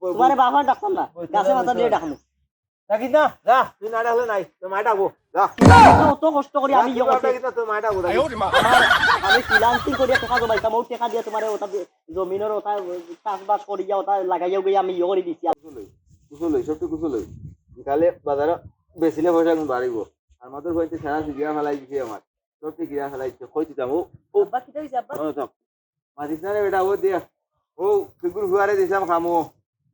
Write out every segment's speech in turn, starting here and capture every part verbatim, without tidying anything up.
তোমারে বাবা ডাকতাম না, গাছে মাথা দিয়ে ডাকমু। ডাকিস না, যা, তুই না ডাকলে নাই, তোর মায়ে ডাকবো, যা। অত কষ্ট করি আমি ইয়ে করছি। ডাকিস না, তোর মায়ে ডাকবো, ডাকিস। আমি ফ্রিল্যান্সিং করিয়া টেকা জমাইতাম, ও টেকা দিয়া তোমারে ওটা দি-, জমিনর ওটা চাষবাস করিয়া ওটা লাগাইয়া গিয়া আমি ইয়ে করে দিছি। কুশল হই, কুশল হই, সবটি কুশল হই। বিকালে বাজারে বেচিলে পয়সা কিন্তু বাড়িব। আর মাত্র হইতে সারা সিগিয়া ফেলাই দিছে আমার, সবটি গিয়া ফেলাই দিছে, কই দিতাম, ও, ও, আব্বা, কিতা হইছে, আব্বা? ও, তো। মাতিস না রে বেটা, ও দেখ, ও ফিগুর ফুয়ারে দিছিলাম খামো,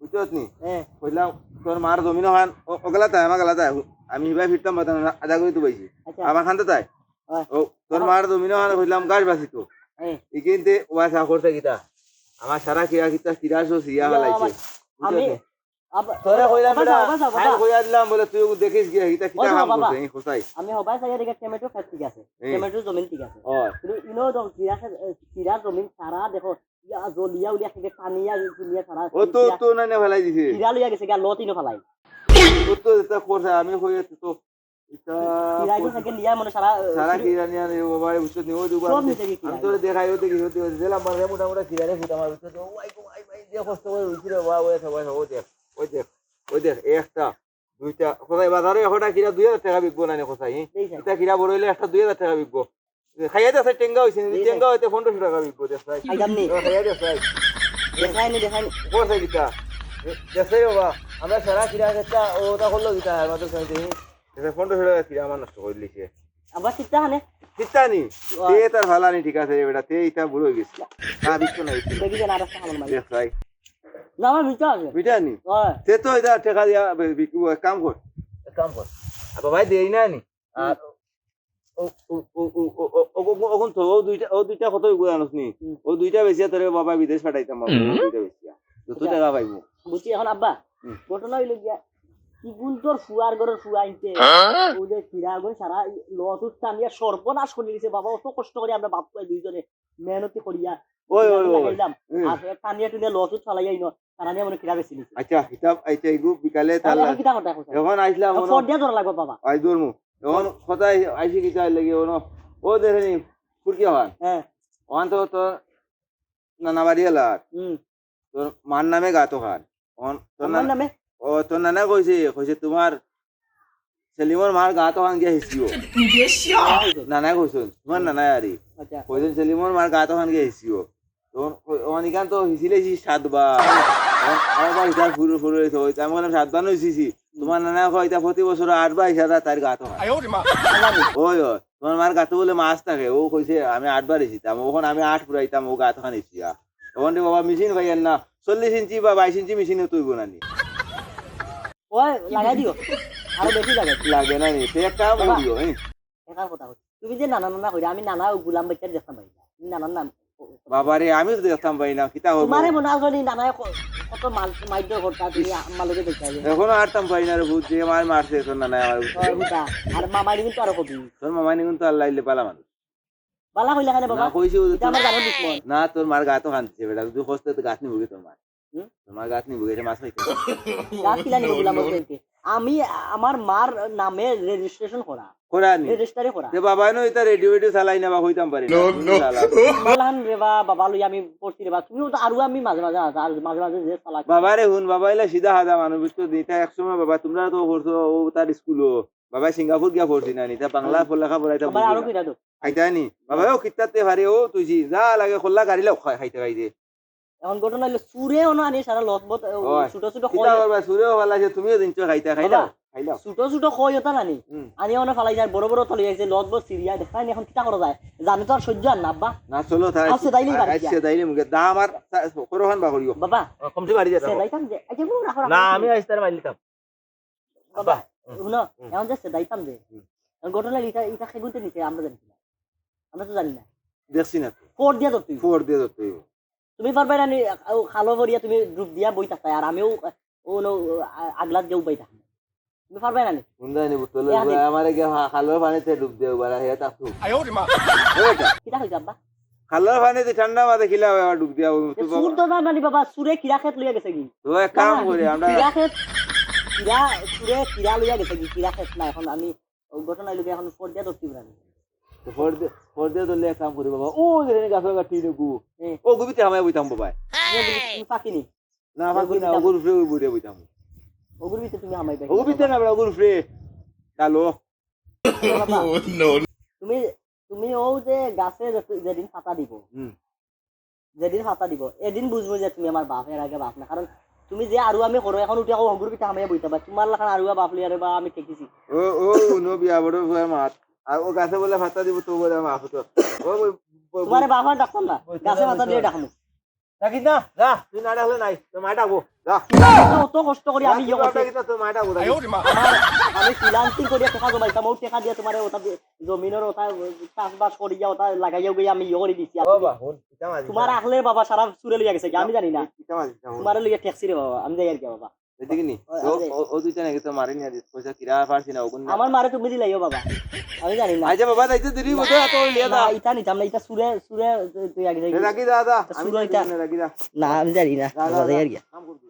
বুঝছত নি? হ্যাঁ। কইলাম, তোর মার জমিন ওখান, ও, ওগুলা তাই, আমার গেলা তাই, আমি হিবাই ফিরতাম পারতাম না, আদা করে তো পাইছি। আচ্ছা। আমার খান তো তাই। হ্যাঁ। ও, তোর মার জমিন ওখান কইলাম, গাছ বাঁচিত। হ্যাঁ। ই কিন্তু ওয়া চা করছে কিতা? আমার সারা কিরা কিতা, কিরা সো সিয়া ইয়া, হালাইছে। আমার, বুঝছত আমি, নি? আব-, তোরে কইলাম বাবা, বেটা, বাবা, বাবা। ফাইল কইয়া দিলাম বলে, তুই ওগু দেখিস গিয়া, কিতা, কিতা ওই তো কাম বাবা। করছে, এই কোথায়? আমি হবাই চাইয়া দেখি টমেটো খেত ঠিক আছে, এই। টমেটো জমিন ঠিক আছে। ও। কিন্তু ইনো তো কিরা খেত, এ, কিরা জমিন সারা দেখো, ইয়া, জলিয়া উলিয়া খেতে পানিয়া জুলিয়া সারা ও তো, কিরা, তো না, না ফেলাই দিছে। কিরা লইয়া গেছে, গিয়া লত ইনো ফেলাই। ও তো এটা করছে, আমি কই তো, এটা কিরা গো থাকে লিয়া মনে সারা, সারা শুধু কিরা নিয়া রে বাবা, রে বুঝছত নি, ও দুবার সব নিচে কি আমি কিরা? তোরে দেখাই, ও দেখি, ও দেখি, দিলাম, মানে মোটা মোটা কিরা রে ফুটা মার, বুঝছত? ও ভাই গো, ভাই, ভাই, যে কষ্ট করে উঠছি রে, বাবা, ওই সবাই, ও দেখ, ওই দেখ, ওই দেখ, একটা, দুইটা, কোথায় বাজারে একটা কিরা দুই হাজার টাকা বিকবো না নি, কোথায়, হ্যাঁ? এই স্যার। এটা কিরা বড় হইলে একটা দুই হাজার টাকা বিকবো। খাইয়া দেখ, টেঙ্গা হইছে নি, এই স্যার। টেঙ্গা হইতে পনেরোশো টাকা বিকবো, দেখ ভাই। খাইতাম নি। ও, খাইয়া দেখ ভাই। দেখাই নি, দেখাই নি। কোথায় কিতা? এ, দেখ ভাই বাবা, আমরা সারা কিরা একটা, ও, ওটা করলো কিতা, আর মাত্র খাইতে, হ্যাঁ? এটা পনেরোশো টাকা কিরা আমার নষ্ট করে দিছে। আবার কিতা হানে? কিতা নি? ও। তে তার ভালা নি, ঠিক আছে রে বেটা, তে এটা বুড়ো হয়ে গেছে। না, বিকবো না, বিকবো না। দেখি যে না, রাস্তা খাবার মারি। দেখ ভাই। না, আমার মিঠা আছে। মিঠা নি? ও। তে তো এটা টেকা দিয়া বে-, বিকবো, এক কাম কর। এক কাম কর। আর বাবাই দেই না নি? আর ও, ও, অখন তো ও দুইটা, ও দুইটা কত অইবো জানোস নি? হুম। ও দুইটা বেচিয়া তোরে বাবা বিদেশ পাঠাইতাম, বাবা, ও দুইটা বেচিয়া। যত আচ্ছা। টেকা পাইবো। বুঝছি, এখন আব্বা, হুম। ঘটনা হইল গিয়া, কি গুণ তোর ফুয়ার ঘরের ফুয়া আনতে? হ্যাঁ? ও যে কিরা গো সারা লস উঠতাম, ইয়া সর্বনাশ করে দিছে বাবা, অত কষ্ট করে আমরা বাপ পুয়া দুইজনে মেহনতি করিয়া ওই, ওই, ওই। লাগাইলাম। হুম। আর টানিয়া টুনিয়া লস উঠ ফালাইয়া ইনো, তারা নিয়ে মনে কিরা বেশি নিছে। আচ্ছা, হিসাব, আচ্ছা, এগু বিকালে তাহলে তাহলে এখন কিতা করতে এখন? এখন আইছিলাম, এখন ওনো ফোন দিয়া ধরা লাগবো বাবা। আই দৌড়মু। এখন কথা আই-, আইছি কিতা লাগি, ওনো, ও দেখে নি, ফুরকি হন। হ্যাঁ। ওখান তো তোর নানা বাড়ি এলার। হুম। তোর মার নামে গাতো খান। অন-, তোর আমার নান-, নামে? ও, তোর নানা কইছে, কইছে, "তোমার সেলিমর মার গাতো খান গিয়া হিসিও।" নানায় কইছইন, তোমার নানায় আরি। আচ্ছা। কইছইন, "সেলিমর মার গাতো খান গিয়া হিসিও।" তখন কই-, অনিকান তো হিসিলে হিসি সাতবার। অন আরেকবার হিসাব ফুরু ফুরু হইছে, হইছে। আমি কইলাম, "সাতবার নয় হিসিছি।" তোমার নানায় কয়, "ইতা প্রতি বছর আটবার হিসাব তার গাতো খান।" ওই, ওই। তোমার মার গাতো বলে মাছ থাকে, ও কইছে, "আমি আটবার হিসিতাম, অখন আমি আট ফুরাইতাম, ও গাতো খান হিসিয়া।" অখন রে বাবা, মেশিন পাইয়ার না, চল্লিশ ইঞ্চি বা বাইশ ইঞ্চি মেশিনে তুইব না নি। ওই, লাগাই দিও, আরো বেশি লাগাই দিও। লাগে না নি, তে এক কাম বাবা, করিও, হ্যাঁ। একার কথা কই। তুমি যে নানা নানা কইরা, আমি নানা ও গুলাম বাচ্চার দেখতাম পাই না। তুমি নানার নাম বাবা রে, আমি তো দেখতাম পাই না, কিতা হবো? তোমারে মনে হয় নানায় ক-, কত মাল-, মাইর ধর করতা, তুমি আ-, মালকে দেখতায় যে। এখনো আটতাম পাই না রে, বুঝ যে মার মারছে, এখন নানায় আমার। ও, বুঝা। আর মামাইরে কিন্তু আরো কবি। তোর মামাইরে কিন্তু আল্লাহ ইল্লে পালা মানুষ। বালা কইলা কেনে বাবা? না, কইছি ও যে এটা আমার জানার দুশমন। না, তোর মার গাতো খান দিছে বেটা, তুই কষ্ট তো গাছ নিবো কি তোর মার? হুম? তোর মার গাছ নিবো, এটা মাছ খাইতে। গাছ কিলা নিবো বললাম বলতে? আমি, আমার মার নামে রেজিস্ট্রেশন করা। করা নি? রেজিস্টারে করা। যে বাবা নু এটা রেডিও, রেডিও চালাই না বা কইতাম পারি না। No, no। চালা। বালান রে বা, বাবা লই আমি পড়ছি রে বা। তুমিও তো আরো আমি মাঝে মাঝে আস-, আর মাঝে মাঝে যে চালা। বাবা রে হুন, বাবা ইলা সিধা সাদা মানুষ, বুঝছো? এটা এক সময় বাবা, তোমরা তো করছো, ও তার স্কুলও। বাবা সিঙ্গাপুর গিয়া পড়ছি না নি, তা বাংলা হুম। পড়া লেখা পড়াইতা আবার বুঝি আরো না। কিতা দো? খাইতা নি? বাবা, ও কিত্তাতে পারে, ও তুই জি, যা লাগে, খোল্লা গাড়ি লাও, খাই-, খাইতে খাইতে। এখন ঘটনা হইলো, চুরে অনো আনি সারা লস বত, ও, ওই। ছোট ছোট কিতা কই। করবা, চুরেও ফালাইছে, তুমিও দিনছো খাইতা, খাইলাও, বাবা, খাইলাও। ছোট ছোট কই ওটা নানি? হুম। আনি অনো ফালাই যায়, বড় বড় তলে যাইছে, লস বত সিরিয়া, দেখা নি এখন কিতা করা যায়? জানো তো আর সহ্য আর না, আব্বা। না, চলো, তাই আর সেদাইলেই বাড়ি আচ্ছা, দিয়া। সেদাইলে মুখে দাম আর তা-, করো খান বা করিও। বাবা, ও, কমসে বাড়ি যেতে হবে। সেদাইতাম যে, এই যে, ও, রাখো, রাখো। না, আমি আইস্তার মাইলিতাম। বাবা, আব্বা। হুম, হুনো, হুম। এখন যে সেদাইতাম যে। হুম। এখন ঘটনা ইটা, ইটা খেগুনতে নিছে, আমরা জানি না। আমরা তো জানি না। দেখছি না তো। ফোর দিয়া ধরতে হইব। ফোর দিয়া ধরতে হইব। তুমি পারবে না নি, ও খালো ভরিয়া তুমি ডুব দিয়া বই থাকতায়, আর আমিও, ও, নো, আ-, আগলাত গিয়া উবাই থাকতাম। তুমি পারবে না নি? হুন্ডা নি বুতলে এ, আগে। আমারে গিয়া খা-, খালোর পানিতে ডুব দিয়া উবারা, হে তা খুব। আয় ওরে মা। ওই বেটা। কিতা কইছ আব্বা? খালোর পানিতে ঠান্ডা মাঝে খিলা হয় আবার ডুব দিয়া, ও এ, তো বাবা। চুর তো না, নানি বাবা, চুরে কিরা খেত লইয়া গেছে কি? তো এক কাম না, করি, আমরা কিরা খেত, কিরা, চুরে কিরা লইয়া গেছে কি? কিরা খেত না, এখন আমি ও ঘটনা হইলো কি, এখন ফোর দিয়া ধরতে পারি। তো ফোর দে-, ফোর দিয়া ধরলে এক কাম করি বাবা, ও যে গাছ লাগা টিন গু, হ্যাঁ। ও গুবিতে হামাই বইতাম বাবা। তুমি বলি, তুমি পাখি নি? না, ফাঁকি না, ওগুর উপরে ওই বুড়ে বইতাম। ওগুর ভিতরে তুমি হামাইবে। ওগুর ভিতরে না, বেটা, ওগুর উপরে। ডালো। বাবা, তুমি, তুমি ও যে গাছে যে-, যেদিন ফাতা দিব, হুম। যেদিন ফাতা দিব, এদিন বুঝবো যে তুমি আমার বাপ, এর আগে বাপ না। কারণ তুমি যে আরু আমি করো, এখন উঠে হগুর ভিতরে হামাইয়া বইতাম। তোমার লাখান আরুয়া বাপ লইয়া রে বা আমি ঠেকিছি। ও, ও, উনো বিয়া বড় হয়ে মাত। আর ও গাছে বলে ফাতা দিব, তো বলে মাপ তো। ও, ও, ও, তোমারে বাপ আর ডাকতাম না, ওই গাছে ফাতা দিয়ে ডাকমু। ডাকিস না, যা, তুই না ডাকলে নাই, তোর মায়ে ডাকবো, যা। অত, অত কষ্ট করি আমি যা, ইয়ে তুই করছি। ডাকিস না, তোর মায়ে ডাকবো, ডাকিস। আমার, আমি freelancing করিয়া টেকা জমাইতাম, ও টেকা দিয়া তোমারে ওটা দি-, জমিনর ওটা চাষবাস করিয়া ওটা লাগাইয়া গিয়া আমি ইয়ে করে দিছি। ও বাবা, হুন, ইটা মাঝে তোমার যা। আখলের বাবা সারা চুরে লইয়া গেছে কি, আমি জানি না। ইটা মাঝে যা, হুন। তোমারে লইয়া ঠেকছি রে বাবা, আমি যাই আর কি বাবা। এদিকে নি? ও, ও, আমি যাই। ও, ও দুইটা নাকি তো মারি নিয়া দিস, পয়সা কিরা পারছি না, ওগুন না। আমার মারে তুমি দিলাইও বাবা, আমি জানি না। আচ্ছা বাবা, যাইতে দেরি হতো, এত লিয়া না, দা। ইটা নিতাম না, ইটা চুরে, চুরে তুই আগে যাই। এ, রাখি দা, দা। ইটা আমি চুরে যাই, ইটা। রাখি দা। না, আমি জানি না, যা, যা, বাবা, যাই যা। আর কি। কাম করবি।